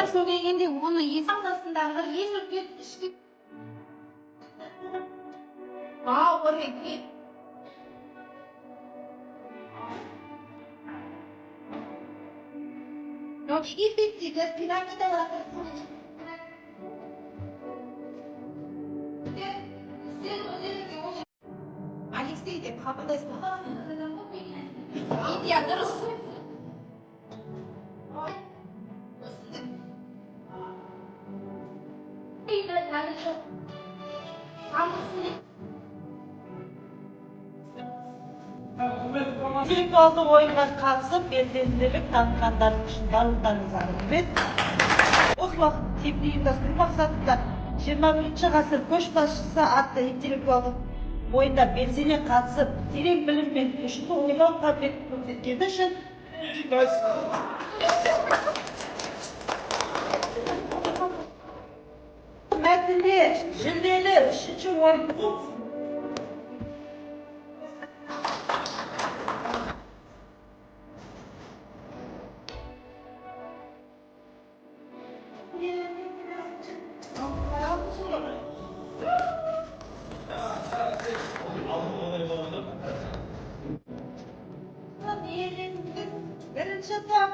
Сөйлегенде оны ағзасындағы ең үлкен ішкі бауыр екен. Египеттегі пирамидалардың Алексей деп қабылдайсың. Индия дұрыс. Интеллектуалды ойынға қатысып, белсенділік танытқандарыңыз үшін барлықтарыңызға рахмет. Бос уақытын тиімді ұйымдастыру мақсатында 21 ғасыр көшбасшысы атты интеллектуалдық ойында белсене қатысып, терең білім мен тұщы ойлау қабілетін көрсеткені үшін мәтінде жүлделі үшінші орын иеленді. Бірінші топ.